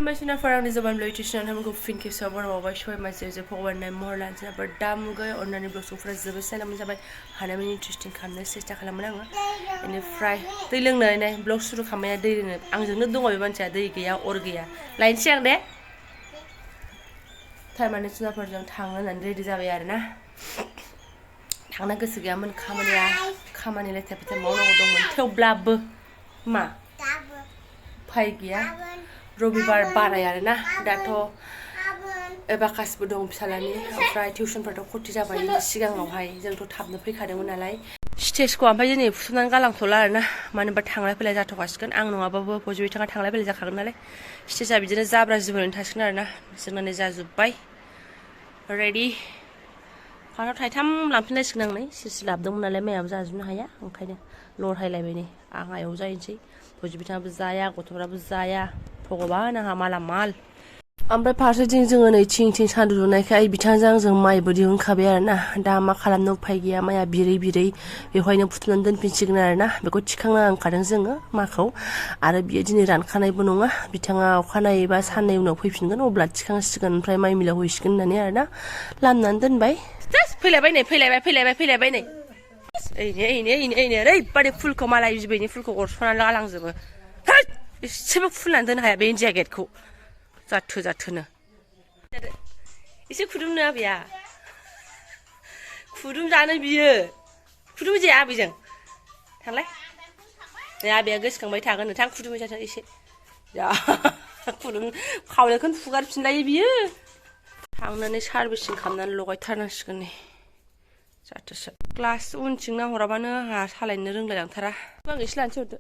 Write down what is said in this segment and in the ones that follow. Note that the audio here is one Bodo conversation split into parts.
Masina farang di Jobanivlog channel हमको फिन के सबर माबाय सय मासे जे फगवाननाय महर लानसै बर दामुगै अननानै ब्लगसफ्रा जोबोद साइलाम जाबाय हानायमानि इन्ट्रेस्टिं खालामनो सेस्था खालामोन आङो बेनिफ्राय दै लोंनानै ब्लग सुरु खालामनाया दै लोंनो आंजोंनो दङ बे मानसिया दै गैया अर गैया लायनोसै आं दे टाइमानो सुनाफोरजों थाङो होननानै रेडि जाबाय आरोना थांनो गोसो गैयामोन खामानि लेथेर फेथेर मावनांगौ दंमोन थेवब्लाबो मा फाय गैया रबिबार बाराय आरोना दाथ' एबाकासबो दं फिसालानि ओमफ्राय टिउसनफोराथ' खथि जाबाय सिगाङावहाय जोंथ' थाबनो फैखादोंमोन नालाय स्टेजखौ ओमफ्राय दिनै फुथुनानै गालांथ'ला आरोना मानो होनबा थांलाय फैलाय जाथ'गासिगोन आं नङाबाबो बयबो बिथाङा थांलाय फैलाय जाखागोन नालाय स्टेजआ बिदिनो जाब्रा जुब्रायैनो थासिगोन आरोना जोंना नै जाजोब्बाय रेडि फार्स्टआव थाइथाम लांफिनलायसिगोन आं नै सिरसि लाबोदोंमोन नालाय माइयाबो जाजोबनो हाया ओंखायनो लरहायलायबाय नै आं आयाव जाहैनोसै बयबो बिथाङाबो जाया गथ'फ्राबो जाया भगबान आंहा माला माल ओमफ्राय फारसेथिं जोङो नै थिं थिं सान्दुं दुंनायखाय बिथांजों आंजों माइबो दिहुनखाबाय आरोना दा मा खालामनो उफाय गैया माइया बिरै बिरै बेवहायनो फुथुनानै दोनफिनसिगोन आरोना बेखौ थिखांना ओंखारदों जोङो माखौ आरो बियो दिनै रानखानायबो नङा बिथाङा अखानायै बा साननै उनाव फैफिनगोन अब्ला थिखांसिगोन ओमफ्राय माइ मिलाव हैसिगोन होननानै आरोना लामनानै दोनबाय फैलायबाय नै फैलायबाय नै ओइनो ओरैबादि फुलखौ मालाय बिबैनि फुलखौ अरस'नानै गालांजोबो एसेबो फुननानै दोननो हाया बे इन्डिया गेटखौ जाथोनो एसे खुदुमनो आबैया खुदुम जानो बियो खुदुम जाया आबैजों थांलाय नै आबैया गोसोखांबाय थागोन नोंथां खुदुमै जाथों एसे जा खुदुम खावलायखौनो फुगारफिनलायो बियो थांनानै सार्भिसिं खालामनानै लगायथारनांसिगोन नै जाथोसो क्लास उनथिं नाहराबानो आंहा सालायनो रोंलायलांथारा आं एसे लानोसै हरदो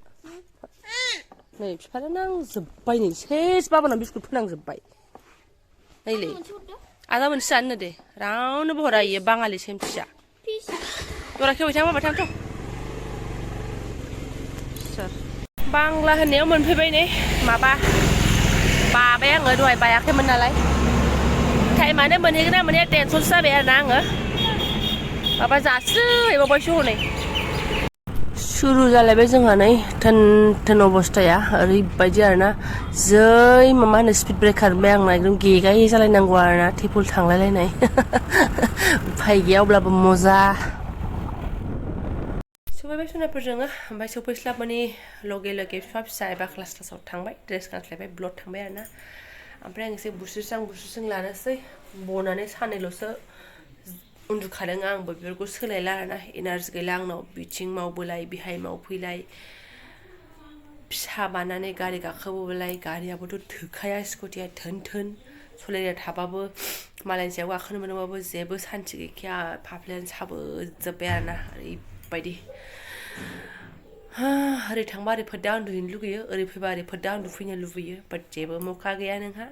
नै बिफानो नांजोब्बाय नै सेस बाबानाव बिस्कुट फोनांजोब्बाय नैलै आदा मोनसे जानो दे रावनोबो हरा इयो बाङालि सेमथिया दरा खेवबाय थां बाबा थांथ' सोर बांला होननायाव मोनफैबाय नै माबा बाबाय आङो दहाय बायाखैमोन नालाय टाइमानो मोनहैगोन ना मोनहैया टेनसनसो जाबाय आरोना आङो माबा जास्रोहैबावबायसो हनै सुरु जालायबाय जोंहा नै थोन अबस्थाया ओरैबायदि आरोना जै मा होनो स्पिड ब्रेकार ओमफ्राय आंना एकदम गेगायै जालायनांगौ आरोना टेपुल थांलायलायनाय उफाय गैया अब्लाबो मजा सफैबाय सुनाफोरजों ओमफ्राय सफैस्लाबमानि लगे लगे बिफा फिसा एबा क्लासाव थांबाय ड्रेस गानस्लायबाय ब्लड थांबाय आरोना ओमफ्राय आं एसे बुस्रिस्रां लानोसै बनानै साननैल'सो उन्दुखादों आंबो बेफोरखौ सोलायला आरोना एनार्जि गैला आंनाव बिथिं मावबोलाय बेहाय मावफैलाय फिसा बानानै गारि गाखोबोलाय गारियाबोथ' थोखाया स्कुटिया थोन सलायनो थाबाबो मालायनि सायाव गाखोनो मोनोबाबो जेबो सान्थि गैखाया फाफ्लियानो साबोजोब्बाय आरोना ओरैबायदि ओरै थांबा ओरै फोद्दा उन्दुहैनो लुगैयो ओरै फैबा ओरै फोद्दा उन्दुफैनो लुबैयो बाट जेबो मौका गैया नोंहा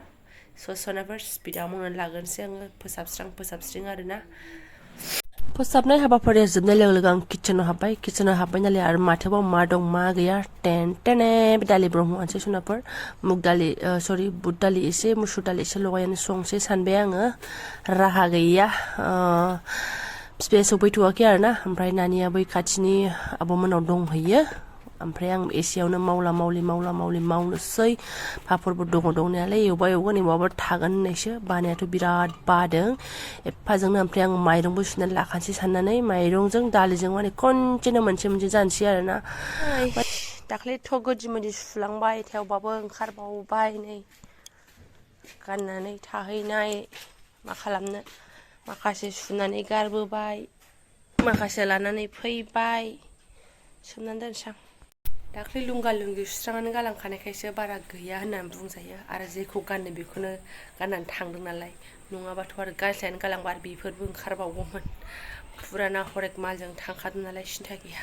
सनाफोर स्पिडाव मावनानै लागोनसै आङो फोसाबस्रिं आरोना फोसाबनाय हाबाफारिया जोबनाय लोगो लोगो आं किचेनाव हाबबाय नालाय आरो माथोबाव मा दं मा गैया टेने दालि ब्रह्मआनोसै सुनाफोर बुट दालि एसे मुसुर दालि एसे लगायनानै संसै सानबाय आङो राहा गैया बिफाया सफैथ'वाखै आरोना ओमफ्राय नानिया बै खाथिनि आब'मोनाव दंहैयो ओमफ्राय आं एसेयावनो मावला मावलि मावनोसै पापरबो दङ दंनायालाय एवगोन एवाबा थागोन होननायसो बानायाथ' बिराद बादों एफाजोंनो ओमफ्राय आं माइरंबो सुनानै लाखानोसै साननानै माइरंजों दालिजों माने खनसेनो मोनसे जानोसै आरोना दाख्लैथ' गोदि सुलांबाय थेवबाबो ओंखारबावबाय नै गाननानै थाहैनाय मा खालामनो माखासे सुनानै गारबोबाय माखासे लानानै फैबाय सोमनानै दोनसां दाख्लै लुंगा लुंगि सुस्रांनानै गालांखानायखायसो बारा गैया होननानै बुंजायो आरो जेखौ गाननो बेखौनो गाननानै थांदों नालाय नङाबाथ' आरो गाज्लायानो गालांबा आरो बेफोरबो ओंखारबावगौमोन फुराना हरेक मालजों थांखादों नालाय सिन्था गैया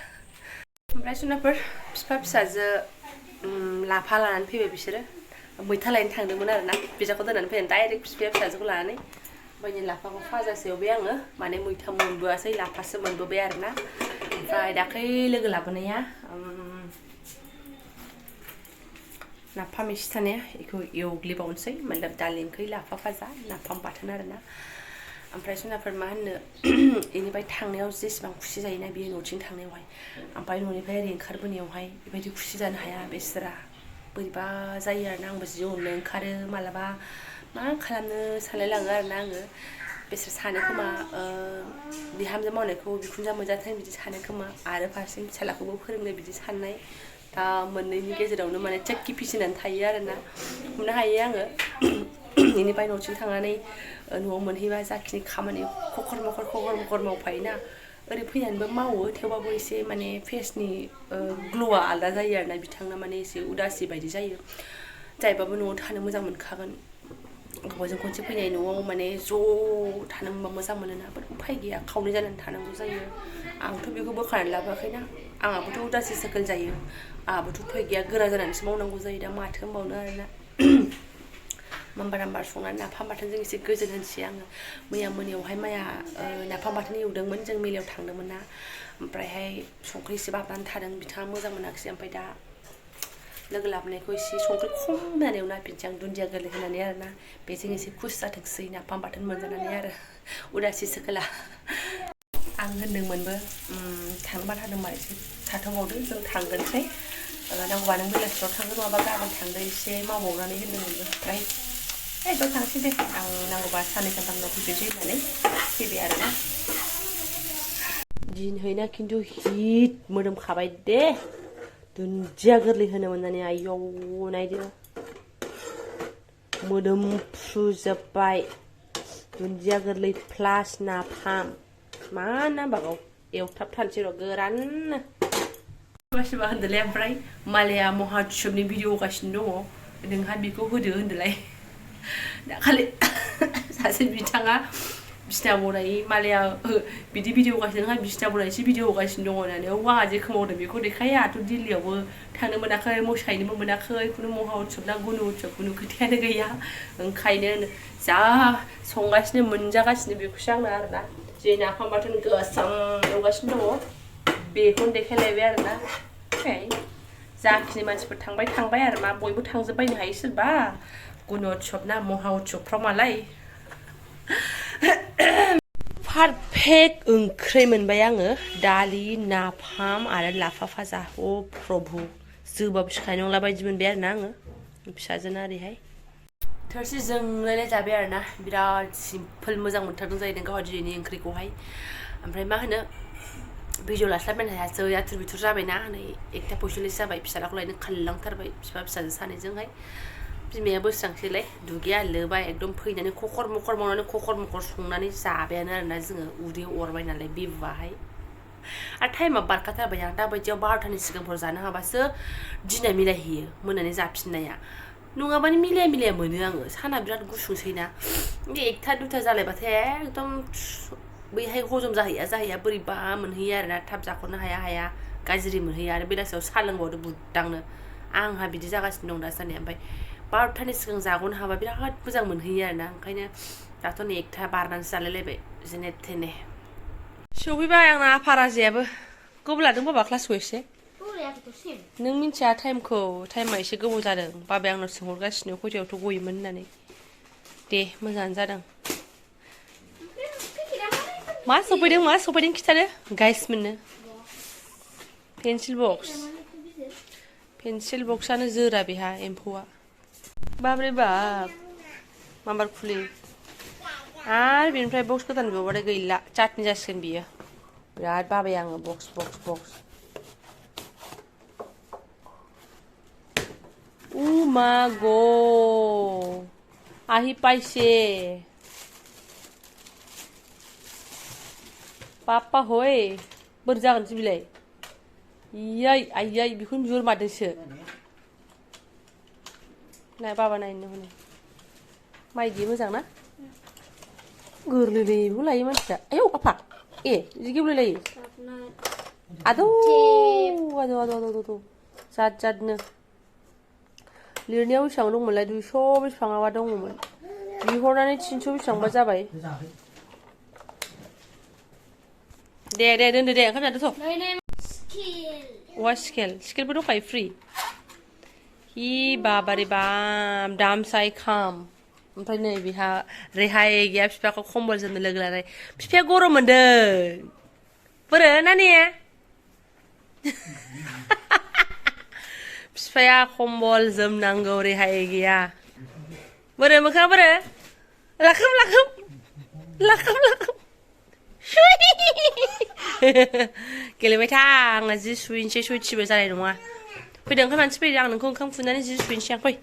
ओमफ्राय सुनाफोर बिफा फिसाजो लाफा लानानै फैबाय बिसोरो मैथा लायनो थांदोंमोन आरोना बिदाखौ दोननानै फैनानै डाइरेक्ट बिफाया फिसाजोखौ लानानै ओमफ्राय लाफाखौ फाजासो एवबाय आङो माने मैथा मोनबोआसै लाफासो मोनबोबाय आरोना ओमफ्राय दाख्लै लोगो लाबोनाया नाफाम एसे थानाया बेखौ एवग्लिबावनोसै मतलब दालि ओंख्रि लाफा फाजा नाफाम बाथोन आरोना ओमफ्राय सुनाफोर मा होनो बेनिफ्राय थांनायाव जेसेबां खुसि जायोना बेयो न'थिं थांनायावहाय ओमफ्राय न'निफ्राय ओरै ओंखारबोनायावहाय बेबायदि खुसि जानो हाया बेसोरा बोरैबा जायो आरोना आंबो जि अननो ओंखारो मालाबा मा खालामनो सानलायलाङो आरोना आङो बिसोर सानो खोमा बिहामजो मावनायखौ बिखुनजोआ मोनजाथों बिदि सानो खोमा आरो फारसेथिं फिसालाखौबो फोरोंनो बिदि साननाय दा मोननैनि गेजेरावनो माने चेक्कि फिसिनानै थायो आरोना हमनो हायो आङो बेनिफ्राय न'सिम थांनानै न'आव मोनहैबा जाखिनि खामानि खखर मखर मावफायोना ओरै फैनानैबो मावो थेवबाबो एसे माने फेसनि ग्ल'आ आलादा जायो आरोना बिथांना माने एसे उदासि बायदि जायो जायबाबो न'आव थानो मोजां मोनखागोन गोबावजों खनसे फैनाय न'आव माने ज' थानो मोनबा मोजां मोनोना उफाय गैया खावनै जानानै थानांगौ जायो आंथ' बेखौ बोखारनानै लाबोआखैना आंहाबोथ' उदासि सोकोल जायो आंहाबोथ' उफाय गैया गोरा जानानैसो मावनांगौ जायो दा माथो होनबावनो आरोना मामबार संनानै नाफाम बाथोनजों एसे गोजोन होनोसै आङो मैया मोनायावहाय माया नाफाम बाथोन एवदोंमोन जों मेलायाव थांदोंमोन ना ओमफ्रायहाय संख्रि एसे बाबनानै थादों बिथाङा मोजां मोनाखिसै ओमफ्राय दा लोगो लाबोनायखौ एसे संख्रि खम होनानै एवनाहोफिनसै आं दुन्दिया गोरलै होनानै आरोना बेजों एसे खुस जाथोंसै नाफाम बाथोन मोनजानानै आरो उदासि सोकोला आं होनदोंमोनबो थांबा थादोंबा एसे थाथ'बावदो जों थांगोनसै नांगौबा नों बेलासियाव थांगोन नङाबा गाबोन थांदो एसे मावबावनानै होनदोंमोनबो ओमफ्राय ज' थांसै दे आं नांगौबा साननै सानथाम उनाव फैफिनसै होननानै फैबाय आरोना दिनहैना खिन्थु हिट मोदोमखाबाय दे दुन्दिया गोरलै होनो मोननानै आयौ नायदो मोदोमफ्रुजोब्बाय दुन्दिया गोरलै प्लास नाफाम मा नांबावगौ एवथाबथारनोसै र' गोराननो सोरबा होनदोलाय ओमफ्राय मालाया महात्सबनि भिडिअ होगासिनो दङ नोंहा बेखौ होदो होनदोलाय दाखालि सासे बिथाङा बिसिना बनाय मालाया बिदि भिडिअ होगासिनो नोंहा बिसिना बनायसो भिडिअ होगासिनो दङ होननानै आंहा जेखौ मावदों बेखौ देखाया आंथ' दिल्लीयावबो थांनो मोनाखै मोसाहैनोबो मोनाखै खुनु महा उत्सब ना गुनु उत्सब खुनु खोथायानो गैया ओंखायनो जा संगासिनो मोनजागासिनो बेखौसो आंना आरोना जे नाफाम बाथोन गोसोम एवगासिनो दङ बेखौनो देखायलायबाय आरोना जाखिनि मानसिफोर थांबाय आरो मा बयबो थांजोबबायनो हायो सोरबा गुनु उत्सब ना महा उत्सबफ्राव मालाय पारफेक्ट ओंख्रि मोनबाय आङो दालि नाफाम आरो लाफा फाजा अ प्रभु जोबाबो सिखानाय नंला बायदि मोनबाय आरोना आङो फिसाजोना ओरैहाय थोरसि जोंलायलाय जाबाय आरोना बिराद सिम्पोल मोजां मोनथारदों जाहैदों गावहा दिनैनि ओंख्रिखौहाय ओमफ्राय मा होनो भिडिअ लास्लायबायनो हायासै आथुर बिथुर जाबायना नै 1:45 जाबाय फिसालाखौ लायनो खारलांथारबाय बिफा फिसाजो सानैजोंहाय बिमाया बोस्रांसैलाय दुगैया लोबाय एकदम फैनानै खखर मखर मावनानै खखर मखर संनानै जाबायानो आरोना जोङो उदैयाव अरबाय नालाय बिबुआहाय आरो टाइमा बारखाथारबाय आं दा बायदियाव 12थानि सिगांफोर जानो हाबासो दिना मिलायहैयो मोनानि जाफिननाया नङाबानो मिलाया मोनो आङो साना बिराद गुसुंसैना 1टा 2टा जालायबाथाय एकदम बैहाय हजम जाहैया बोरैबा मोनहैयो आरोना थाब जाख'नो हाया गाज्रि मोनहैयो आरो बेलासियाव साहा लोंबावदो बुदांनो आंहा बिदि जागासिनो दं दासान्दि ओमफ्राय 12टानि सिगां जाग'नो हाबा बिराद मोजां मोनहैयो आरोना ओंखायनो दाथ' नै 1टा बारनानैसो जालायलायबाय जेने थेने सफैबाय आंना फाराजियाबो गोबाव लादों बाबा क्लासखौ एसे नों मिन्थिया टाइमा एसे गोबाव जादों बाबाया आंनाव सोंहरगासिनो खयथायावथ' गयोमोन होननानै दे मोजाङानो जादों मा सफैदों खिथादो गाइस मोननो पेन्सिल बक्सआनो जोरा बेहा एम्फौआ बाब्रे बाब माबार खुलि आरो बेनिफ्राय बक्स गोदान बिहरबाथाय गैला चाटनि जासिगोन बियो बिराद बाबाय आङो बक्स मागो आहि पाइसे पापा होय बोरै जागोनसै बिलाय आयै बेखौनो बिहर मादोंसो नाय बाबा नायनो हनै माइदि मोजां ना गोरलैलै बेखौ लायो मानसिया आयौ आफा बिदि गेवलायलायो आदौ जादनो लिरनायाव बेसेबां दंमोनलाय 200 बेसेबाङाबा दङमोन बिहरनानै 300 बेसेबांबा जाबाय दे दोनदो दे ओंखाम जादोथ' स्केलबो दंखायो फ्रि हि बाबारे बाम दामसाय खाम ओमफ्राय नै बेहा रेहाय गैया बिफाखौ खम्बल जोमनो लोगो लानाय बिफाया गरम मोनदों बोरो नानि बिफाया खम्बल जोमनांगौ रेहाय गैया बोरो मोखां बोरो लाखोम लाखोम लाखोम लाखोम गेलेबाय था आंना जि सुइनोसै सुइथिबो जानाय नङा फैदों ओमफ्राय मानसि फैदों आं नोंखौ ओंखाम खुरनानै जि सुइनोसै आं फै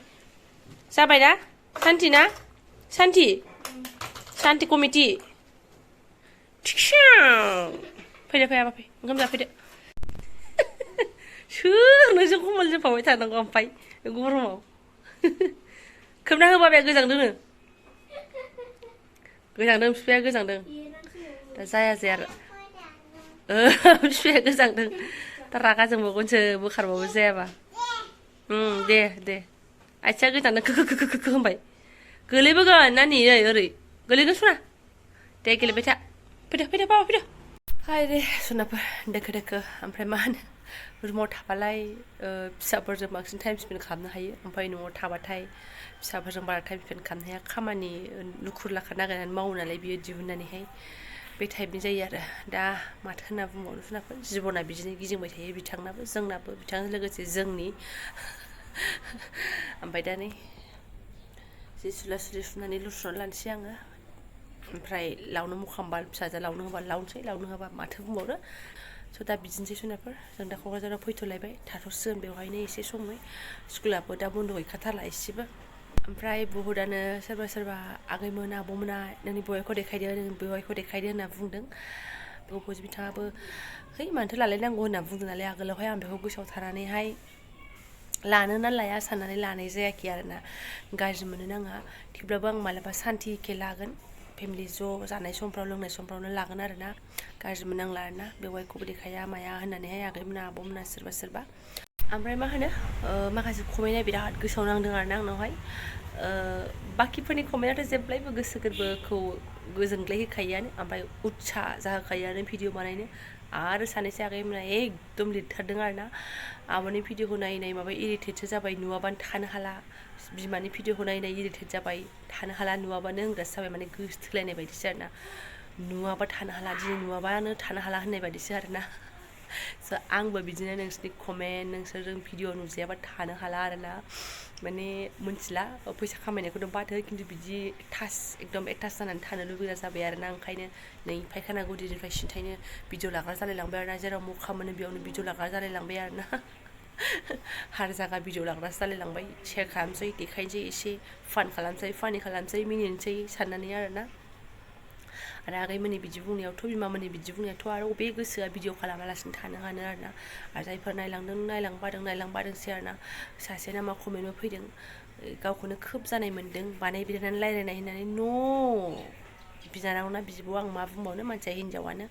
जाबाय ना सान्ति ना सान्ति सान्ति कमिटि फैदो फै आबा फै ओंखाम जाफैदो सोर नोंजों खम्बल जोमफाबाय थानांगौ ओमफ्राय गरमाव खोबना होबा बे गोजांदों गोजांदों बिफाया गोजांदों दा जाया जाया आरो बिफाया गोजांदों दा रागा जोंबावगोनसो बोखारबाबो जायाबा दे दे आथिया गोजांदों खो होनबाय गोलैबोगोन नानि नै ओरै गोलैगोन सना दे गेलेबाय था फैदो फैदो बाबा फैदो हाय दे सनाफोर दोखो दोखो ओमफ्राय मा होनो रुमाव थाबालाय फिसाफोरजों बांसिन टाइम स्पेन्ड खालामनो हायो ओमफ्राय न'आव थाबाथाय फिसाफोरजों बारा टाइम स्पेन्ड खालामनो हाया खामानि लुखुर लाखा नागिरनानै मावो नालाय बियो दिहुननानैहाय बे टाइपनि जायो आरो दा माथो होनना बुंबावनो सनाफोर जिबना बिदिनो गिदिंबाय थायो बिथांनाबो जोंनाबो बिथांजों लोगोसे जोंनि ओमफ्राय दा नै जि सुला सुलि सुनानै लुस्रनानै लानोसै आङो ओमफ्राय लावनो मुखामबा फिसाजो लावनो होबा लावनोसै लावनो होबा माथो बुंबावनो स' दा बिदिनोसै जुनारफोर जों दा क'क्राझाराव फैथ'लायबाय थाथ'सिगोन बेवहायनो एसे समै स्कुलाबो दा बन्द' गैखाथारला एसेबो ओमफ्राय बुहुदानो सोरबा सोरबा आगैमोन आब'मोना नोंनि बेवाइखौ देखायदो नोंनि बेवाइखौ देखायदो होनना बुंदों बेखौ बिथाङाबो है मानोथो लालायनांगौ होनना बुंदों नालाय आगोलावहाय आं बेखौ गोसोआव थानानैहाय लानो ना लाया साननानै लानाय जायाखै आरोना गाज्रि मोनो नाङा थेवब्लाबो आं मालाबा सान्थिखे लागोन फेमिलि ज' जानाय समफ्राव लोंनाय समफ्रावनो लागोन आरोना गाज्रि मोननांला आरोना बेवाइखौबो देखाया माया होननानैहाय आगैमोना आब'मोना सोरबा सोरबा ओमफ्राय मा होनो माखासे कमेन्टआ बिराद गोसोआव नांदों आरोना आंनावहाय बाखिफोरनि कमेन्टआथ' जेब्लायबो गोसो गोरबोखौ गोजोनग्लाय होखायोआनो ओमफ्राय उत्सा जाहोखायोआनो भिडिअ बानायनो आरो सानैसो आगैमोना एकदम लिरथारदों आरोना आब'नि भिडिअखौ नायै नायै माबा इरिटेटसो जाबाय नुवाबानो थानो हाला बिमानि भिडिअखौ नायै नायै इरिटेट जाबाय थानो हाला नुवाबानो होनग्रासो जाबाय माने गोसोथोलायनाय बायदिसो आरोना नुवाबा थानो हाला दिनै नुवाबानो थानो हाला होननाय बायदिसो आरोना स' आंबो बिदिनो नोंसोरनि कमेन्ट नोंसोरजों भिडिअ नुजायाबा थानो हाला आरोना माने मिथिला फैसा खामायनायखौथ' बादो खिन्थु बिदि टाच एकदम एटाच जानानै थानो लुबैग्रा जाबाय आरोना ओंखायनो नै फायखाना गुदिनिफ्राय सिन्थायनो भिडिअ लाग्रा जालायलांबाय आरोना जेराव मखा मोनो बेयावनो भिडिअ लाग्रा जालायलांबाय आरोना हार जागा भिडिअ लाग्रासो जालायलांबाय शेयार खालामसै देखायनोसै एसे फान खालामसै फानि खालामसै मिनिनोसै साननानै आरोना आरो आगैमोननि बिदि बुंनायावथ' बिमामोननि बिदि बुंनायावथ' आरो बबे गोसोआ भिडिअ खालामालासिनो थानो हानो आरोना आरो जायफोर नायलांबादोंसै आरोना सासेना मा कमेन्टबो फैदों गावखौनो खोब जानाय मोन्दों बानायबिनानै रायलायनाय होननानै न' बिनानावना बिब' आं मा बुंबावनो मानसिया हिनजावानो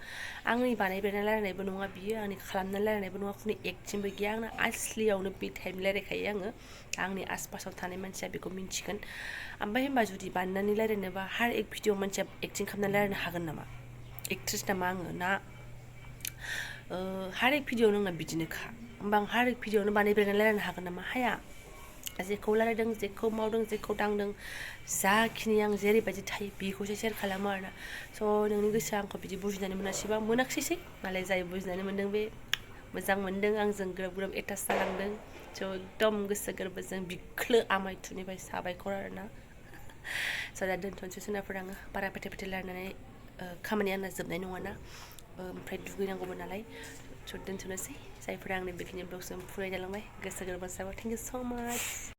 आंनि बानायबिनानै रायलायनायबो नङा बियो आंनि खालामनानै रायलायनायबो नङा खुनु एक्टिंबो गैया आंना आसलियावनो बे टाइम रायलायखायो आङो आंनि आसपासाव थानाय मानसिया बेखौ मिन्थिगोन ओमफ्राय होनबा जुदि बानायनानै रायलायनोबा हार एक भिडिअ मानसिया एक्टिं खालामनानै रायलायनो हागोन नामा एक्ट्रेस नामा आङो ना हार एक भिडिअ नोंना बिदिनोखा होमबा आं हार एक भिडिअनो बानायबिनानै रायलायनो हागोन नामा हाया जेखौ रायलायदों जेखौ मावदों जेखौ दांदों जाखिनि आं जेरैबायदि थायो बेखौसो सेयार खालामो आरोना स' नोंनि गोसोआ आंखौ बिदि बुजिनानै मोनासैबा मोनाखिसै मालाय जाय बुजिनानै मोन्दों बे मोजां मोन्दों आंजों ग्रोब ग्रोब एटाच जालांदों स' एकदम गोसो गोरबोजों बिख्लो आमायथुनिफ्राय साबायखर आरोना स' दा दोनथ'नोसै सोनाफोर आङो बारा फेथे फेथे रायलायनानै खामानिया आंना जोबनाय नङाना ओमफ्राय दुगैनांगौबो नालाय स' दोनथ'नोसै जायफोरा आंनि बेखिनि ब्लगजों फरायजालांबाय गोसो गोरबोजों थेंक इउ स' माच